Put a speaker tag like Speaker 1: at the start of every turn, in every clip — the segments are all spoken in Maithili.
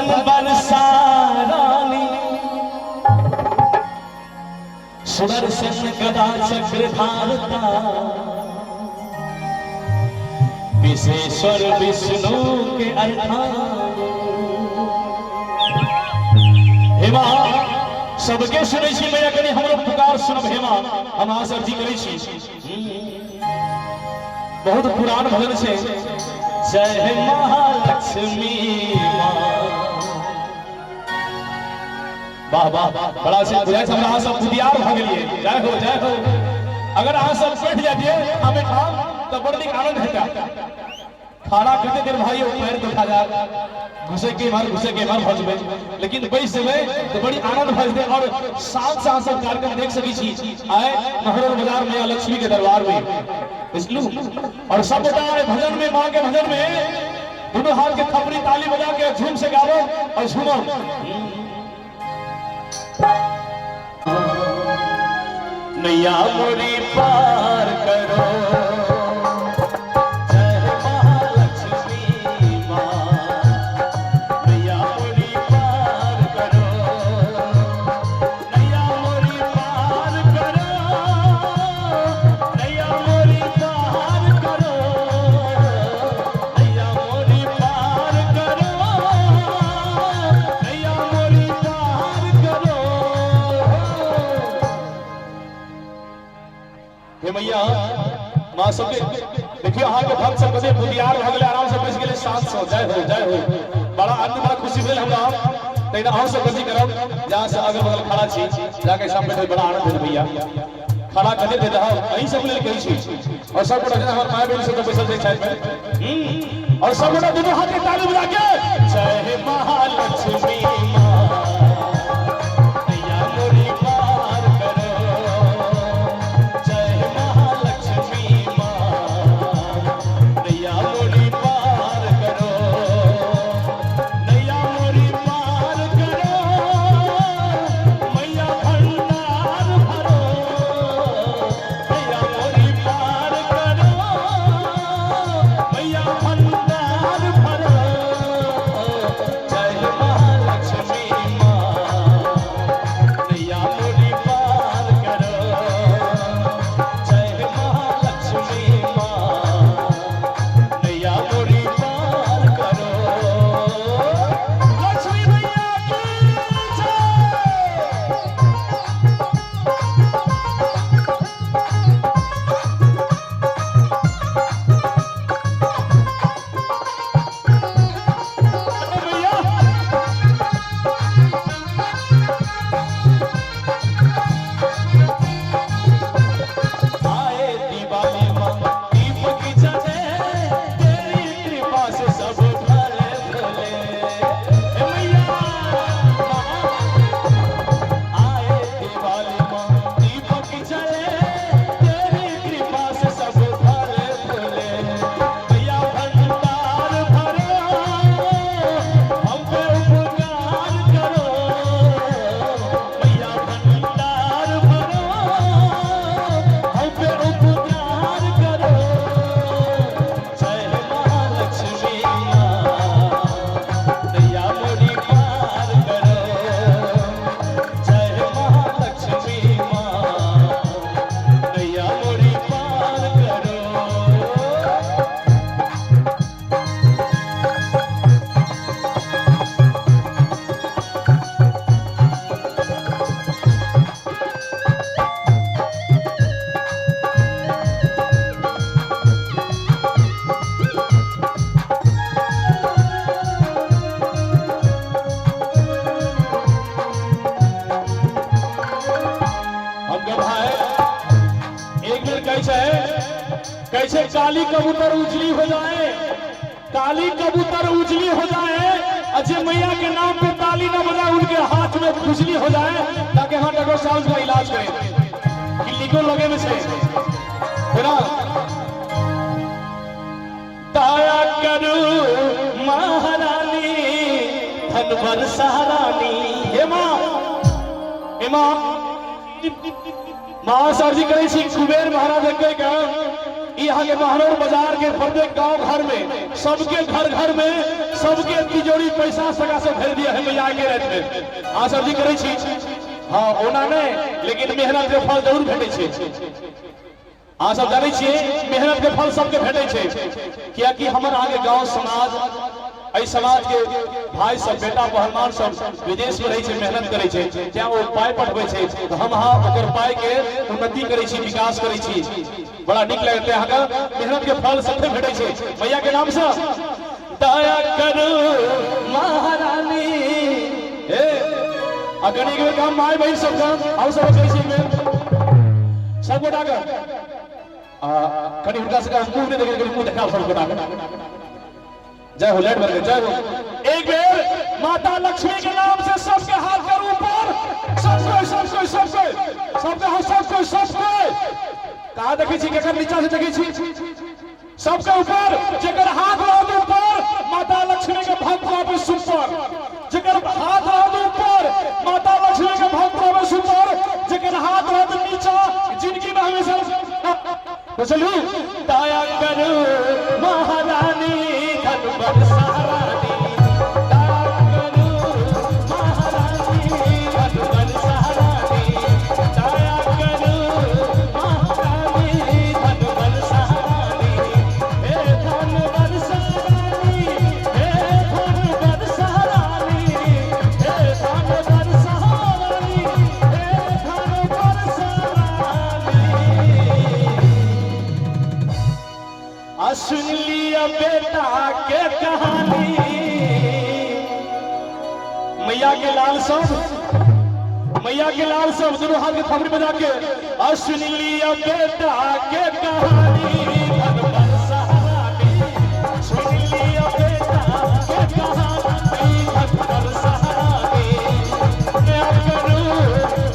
Speaker 1: धन बरसा रानी, सुदर्शन गदा चक्र धारता, विशेश्वर विष्णु के अर्था। हे माँ, सबके सुनै छी मैया, कनि हमरो पुकार सुनब। हे माँ, हम अहाँ से अर्जी करै छी। बहुत पुरान भजन छै, जय महालक्ष्मी माँ। वाह वाह, बड़ा से बुझाइ छै हमरा अहाँ सब बुधियार भऽ गेलियै। जय हो, जय हो। अगर अहाँ सब बैठ जाइए हमें ठाम तऽ बड़ नीक आनंद हेता। खाना कते देर भाई पैर दुखा जाए, घुसे के इम्हर घुसे के इम्हर भऽ जेबै, लेकिन बैस जेबै तऽ बड़ी आनंद भऽ जेतै और शांत से अहाँ सब कार्यक्रम देख सकै छी। आए महरौल बाजार में लक्ष्मी के दरबार में बुझलू, और सब गोटा भजन में, माँ के भजन में दोनों हाथ के थपड़ी ताली बजा के झूम से गाबो और झूमो। नैया मोरी पार करो, जय महालक्ष्मी माँ, नैया मोरी पार करो, नैया मोरी पार करो, नैया मोरी पार करो, नैया मोरी पार करो, नैया मोरी पार करो। हे मैया, माँ सबके देखियो, अहाँके भक्त सब कते बुधियार भऽ गेलै, आराम से बैस गेलै शांत से। जय हो, जय हो। बड़ा आनंद, बड़ा खुशी भेल हमरा। तहिना अहूँ सब गलती करब, जहाँ से अगल बगल खड़ा छी, जाके सामने बैठे, बड़ा आनंद भेल। भैया, खड़ा कते देर रहब? अहीं सब लेल कहै छी। और सब गोटा जेना हमर माय बहिन सब बैसल छै साइड में, और सब गोटा दुनू हाथ के ताली बजा के जय महालक्ष्मी माँ, नैया मोरी पार करो, जय महालक्ष्मी माँ, नैया मोरी पार करो, नैया मोरी पार करो, मैया भंडार भरो, नैया मोरी पार करो, मैया भंडार भरो, जय महालक्ष्मी माँ, नैया मोरी पार करो, जय महालक्ष्मी माँ, नैया मोरी पार करो। लक्ष्मी मैया की जय। अरे भैया, आए दिवाली माँ दीपक जले, तेरी कृपा से सब फले फूले। ए मैया, आए दिवाली माँ दीपक जले, तेरी कृपा से सब फले फूले, मैया भंडार भरो, हम पे उपकार करो, मैया भंडार भरो, हम पे उपकार करो, जय महालक्ष्मी माँ, नैया मोरी पार करो, जय महालक्ष्मी माँ, नैया मोरी पार करो। हम के भाई एक बेर कैसे कैसे काली कबूतर उजली हो जाए, काली कबूतर उजली हो जाए, अजय मैया के नाम पे ताली न बजाए, उनके हाथ में खुजली हो जाए, ताकि हाँ डॉक्टर साहब का इलाज करें कि लिखो लगे में से है ना। दया करू महारानी, धन बरसा रानी। हे माँ, हे माँ, माँ सरजी करै छी कुबेर महाराज के ई यहाँ के महरौल बाजार के प्रत्येक गांव घर में, सबके घर घर में सबके तिजोरी पैसा सगा से भरि दिया है मैया के राति में। अहाँ सब जी करै छी? हाँ, ओना नहि, लेकिन मेहनत के फल जरूर भेटै छै। अहाँ सब जानै छियै, मेहनत के फल सबके भेटै छै, कियाकि हमर अहाँके गांव समाज, एहि समाज के भाई सब, बेटा पहलवान सब विदेश में रहै छै, मेहनत करै छै, तें ओ पाइ पठबै छै तऽ हम अहाँ ओकर पाइ के उन्नति करै छी, विकास करै छी। बड़ा नीक लगतै अहाँके, मेहनत के फल सबके भेटै छै। मैया के नाम से दया करू महारानी। हे आ कनि एक बेर काम माय बहिन सब काम हम सब कहै छी, एक बेर सब गोटा के आ कनि हुनका सबके मुंह नहि देखे, कनि मुंह देखाओ सब गोटा के। जय हो, लाइट बढ़ गई, जय हो। एक बेर माता लक्ष्मी के नाम से सबके हाथ कर ऊपर, सबके सबके सबके सबके हाथ, सबके सबके। कहाँ देखै छी, केकर नीचा से देखै छी? सबके ऊपर, जेकर हाथ रहत ऊपर, माता लक्ष्मी के भक्त रहबै सुपर। जेकर हाथ रहत ऊपर, माता लक्ष्मी के भक्त रहबै सुपर। जेकर हाथ रहत नीचा, जिंदगी में हमेशा। तो चलू, दया करू महारानी धन बरसा रानी, दया करू महारानी धन बरसा रानी, दया करू महारानी धन बरसा रानी, हे धन बरसा रानी, हे धन बरसा रानी, हे धन बरसा रानी, हे धन बरसा रानी। आ सुन लिया बेटा के कहानी, मैया के लाल सब, मैया के लाल सब दोनों हाथ के थपड़ी बजा के। आ सुन लिया बेटा के कहानी धन बरसा रानी, सुन लिया बेटा के कहानी धन बरसा रानी, दया करू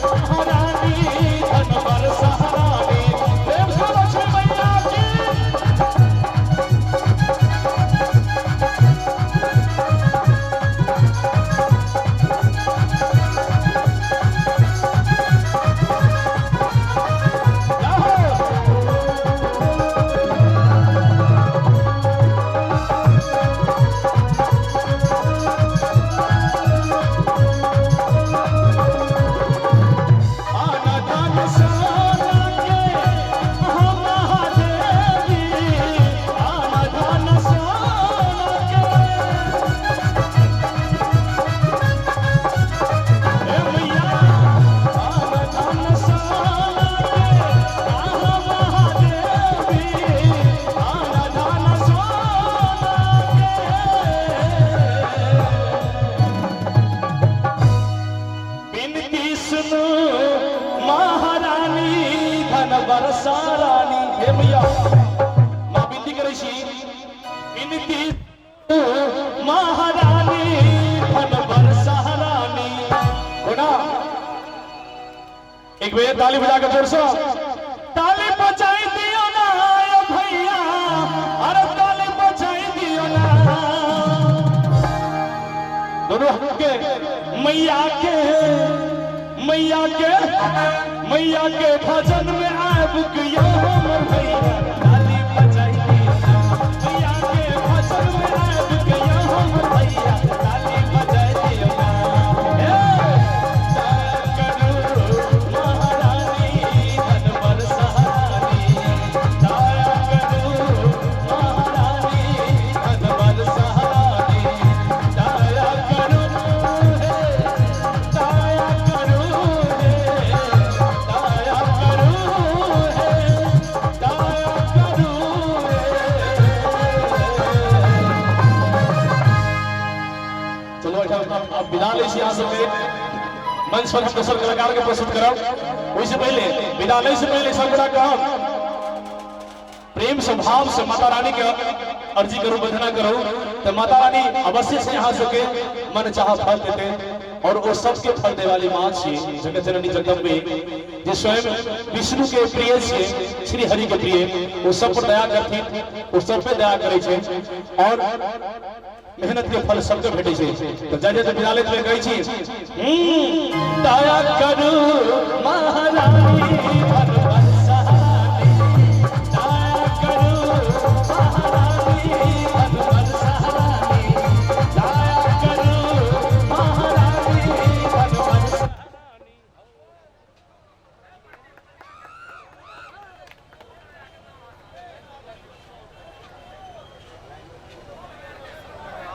Speaker 1: महारानी धन बरसा रानी। प्रेम से लक्ष्मी मैया की। जय हो। आना दान सोना के हम महादेवी, आना दान सोना के, हे मैया, आना दान सोना के हम महादेवी, आना दान सोना के। विनती सुनो महारानी धन बरसा रानी। हे मैया, माँ विनती करै छी, विनती महारानी धन बरसा रानी। कोना एक बेर ताली बजा के जोर से ताली बजाई दियो ना ओ भैया, अरे ताली बजाई दियो ना दोनों हाथ के। मैया के, मैया के, मैया के भजन में आब गयो हमर भैया, ताली बजाई दियो ना। मैया के भजन में आब गयो हमर भैया, ताली बजाई दियो ना। हे दया करू महारानी धन बरसा रानी, दया करू महारानी धन बरसा रानी, दया करू हे, दया करू हे, दया करू हे, दया करू हे। चलो एहिठाम अब विदा लै छी अहाँ सबके। मंच पर हम दोसर कलाकार के प्रस्तुत करब। ओहिसँ पहिले, विदा लै से पहिले सब गोटा कहब, प्रेम से भाव से माता रानी के अर्जी करू, वंदना करू, तो माता रानी अवश्य से यहाँ सबके मन चाह फल देते। और वो सबके फल दे वाली माँ छी जगत जननी जगदम्बे, जे स्वयं विष्णु के प्रिय छियै, श्री हरि के प्रिय। वो सब पर दया करथिन, वो सब पे दया करै छै और मेहनत के फल सबके भेटै छै। तऽ जाय जाय विदा लैत कहै छी, दया करू महारानी।